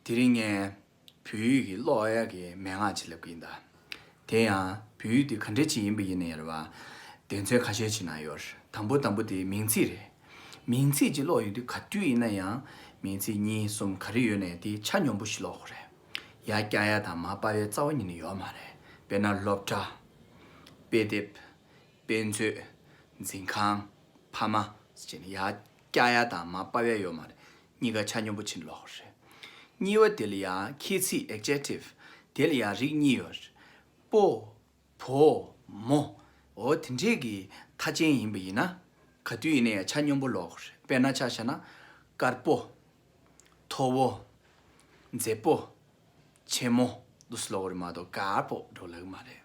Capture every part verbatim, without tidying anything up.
དེ་རིང་ངས་བོད་ཡིག་གི་ཀློག་ཡག་གི་མན་ངག་ཅིག་ལབ་ཀྱི་ཡིན་ད། དེ་ཡང་བོད་ཡིག་དེ་ག་འདྲ་ཅིག་ཡིན་པ་ཡིན་ན་ཡང་རེད་བ། དོན་ཚན་ཁ་ཤས་ཅིག་ནང་ཡོད་རེད། དང་པོ་དང་པོ་དེ་མིང་ཚིག་རེད། མིང་ཚིག་ཅིག་ཀློག་ཡོང་དུས་ག་དུས་ཡིན་ན་ཡང་མིང་ཚིག་གཉིས་གསུམ་ག་རེ་ཡོད་ནའི་དེ་ཆ་སྙོམས་པོ་ཞིག་ཀློག་དགོས་རེད། ཡར་བཀྱག་ཡ་དང་མར་སྤར་ཡའི་རྩ་བ་ཉིད་ནས་ཡོད་མ་རེད། དཔེར་ན་སློབ་གྲྭ། དཔེ་དེབ། དཔེ་མཛོད། འཛིན་ཁང་། ཕ་མ། ཟེར་ནས་ཡར་བཀྱག་ཡ་དང་མར་སྤར་ཡ་ཡོད་མ་རེད། གཉིས་ཀ་ཆ་སྙོམས་པོ་ཕྱིན་ཀློག་དགོས་རེད། གཉིས་པ་དེ་ལ་ཡང་ཁྱད་ཚིག adjective། དེ་ལ་ཡང་རིགས་གཉིས་ཡོད་རེད། སྤོ། བོ། མོ། འོ་དེ་འདྲས་ཀྱི་མཐའ་ཅན་ཡིན་པ་ཡིན་ན། ག་དུས་ཡིན་ན་ཡང་ཆ་སྙོམས་པོ་ཀློག་དགོས་རེད། དཔེར་ན་ཆ་བཞག་ན། དཀར་པོ། མཐོ་བོ། མཛེས་པོ། ཆེན་མོ། འདུག་སེ་ཀློག་གི་རེད་མ་གཏོགས་དཀར་པོ་འགྲོ་ལབ་ཀྱི་མ་རེད།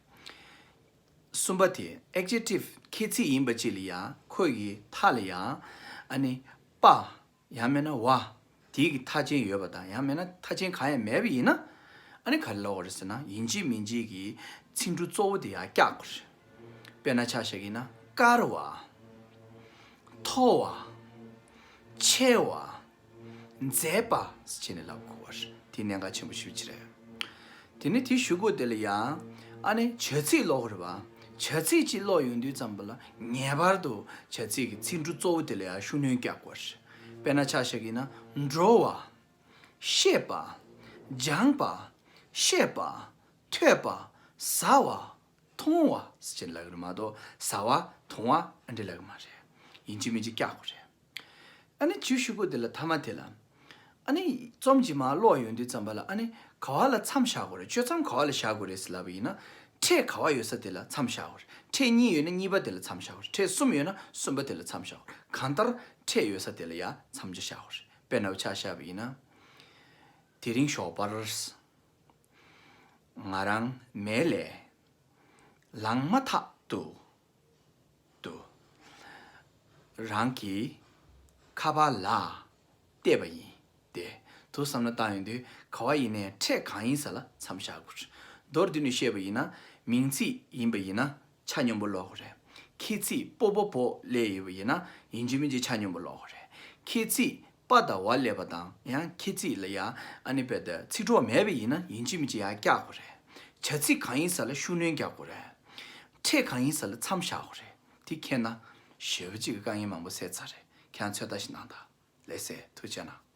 གསུམ་པ་དེ་adjective ཁྱད་ཚིག་ཡིན་པ་ཅིག་ལ་ཡང་ཁོ་ཡི་མཐའ་ལ་ཡང་ཨ་ནི་པ། ཡང་མིན་ན་བ། དེའི་གི་མཐའ་ཅན་ཡོད་པ་དང་ཡང་མིན་ན་མཐའ་ཅན་གང་ཡང་མེད་པ་ཡིན་ན། ཨ་ནི་ག་རེ་ལབ་དགོས་རེད་ཟེར་ན་ཡིན་གཅིག་མིན་གཅིག་གི་ཚིག་འབྲུ་གཙོ་བོ་དེ་ཡར་བཀྱག་དགོས་རེད། དཔེར་ན་ཆ་བཞག་གི་ཡིན་ན་དཀར་བ། མཐོ་བ། ཆེ་བ། མཛེས་པ་ཟེར་བྱས་ནས་ལབ་དགོས་པ་རེད། དེ་གནད་འགག་ཆེན་པོ་ཞེ་པོ་ཅིག་རེད། དེ་ནས་དེའི་གཞུག་གུ་དེ་ལ་ཡང་ཨ་ནི་བྱ་ཚིག་ཀློག་དགོས་རེད་པ། བྱ་ཚིག་ཅིག་ཀློག་ཡོང་དུས་ཙམ་པ་ལ་ངེས་པར་དུ་བྱ་ཚིག་གི་ཚིག་འབྲུ་གཙོ་བོ་དེ་ལ་ཡང་ཤུགས་སྣོན་རྒྱག་དགོས་རེད། དཔེར་ན་ཆ་བཞག་གི་ཡིན་ན་འགྲོ་བ། ཤེས་པ། སྦྱངས་པ། ཤེས་པ། ཐོས་པ། ཟ་བ། འཐུང་བ་ཟེར་བྱས་ནས་ལབ་ཀྱི་རེད་མ་གཏོགས་ཟ་བ་འཐུང་བ་ཨ་འདྲ་ལབ་ཀྱི་མ་རེད། ཡིན་གཅིག་མིན་གཅིག་བཀྱག་དགོས་རེད། ཨ་ནི་བྱིའུ་གཞུག་གུ་དེ་ལ་མཐའ་མ་དེ་ལ། ཨ་ནི་རྩོམ་གྱི་མར་ཀློག་ཡོང་དུས་ཙམ་པ་ལ་ཨ་ནི་ག་བ་ལ་མཚམས་བཞག་དགོས་རེད། གཅོད་མཚམས་ག་བ་ལ་བཞག་དགོས་རེད་ཟེར་ལབ་པ་ཡིན་ན། ཕྲད་ག་བ་ཡོད་ས་དེ་ལ་མཚམས་བཞག་དགོས་རེད། ཕྲད་གཉིས་ཡོད་ན་གཉིས་པ་དེ་ལ་མཚམས་བཞག་དགོས་རེད། ཕྲད་གསུམ་ཡོད་ན་གསུམ་པ་དེ་ལ་མཚམས་བཞག་དགོས་རེད། གང་ལྟར་ཕྲད་ཡོད་ས་དེ་ལ་ཡང་མཚམས་ཆ་བཞག་དགོས་རེད། དཔེར་ན་འུ་ཆ་བཞག་པ་ཡིན་ན། དེ་རིང་ཞོགས་པར། ང་རང་མལ་ལས་ལངས་མ་ཐག་ཏུ། ཏུ། རང་གི་ཁ་པར་ལ་བལྟས་པ་ཡིན། ཏེ། དུ་བསམ་བློ་བཏང་ཡོང་དུས་ག་བ་ཡིན་ནའི་ཕྲད་གང་ཡིན་ས་ལ་མཚམས་བཞག་དགོས། མདོར་བསྡུས་ནས་བཤད་པ་ཡིན་ན་མིང་ཚིག་ཡིན་པ་ཡིན་ན་ཆ་སྙོམས་པོ་ཀློག་དགོས་རེད། ཁྱད་ཚིག་སྤོ་བོ་བོ་སླེབས་ཡོད་པ་ཡིན་ན་ཡིན་གཅིག་མིན་གཅིག་ཆ་སྙོམས་པོ་ཀློག་དགོས་རེད། ཁྱད་ཚིག་པ་དང་བ་སླེབས་པ་དང་ཡང་ཁྱད་ཚིག་ལ་ཡང་ཨ་ནི་བས་ཏེ་ཚིག་གྲོགས་མེད་པ་ཡིན་ན་ཡིན་གཅིག་མིན་གཅིག་ཡང་བཀྱག་དགོས་རེད། བྱ་ཚིག་གང་ཡིན་ས་ལ་ཤུགས་སྣོན་རྒྱག་དགོས་རེད། ཕྲད་གང་ཡིན་ས་ལ་མཚམས་བཞག་དགོས་རེད། དེ་མཁྱེན་ན་ཞེ་པོ་ཅིག་གི་དཀའ་ངལ་མང་པོ་སེལ་ཚར་རེད། ཁྱེད་རང་ཚོད་ལྟ་ཞིག་གནང་དང་། ལགས་སེ། ཐུགས་རྗེ་གནང་།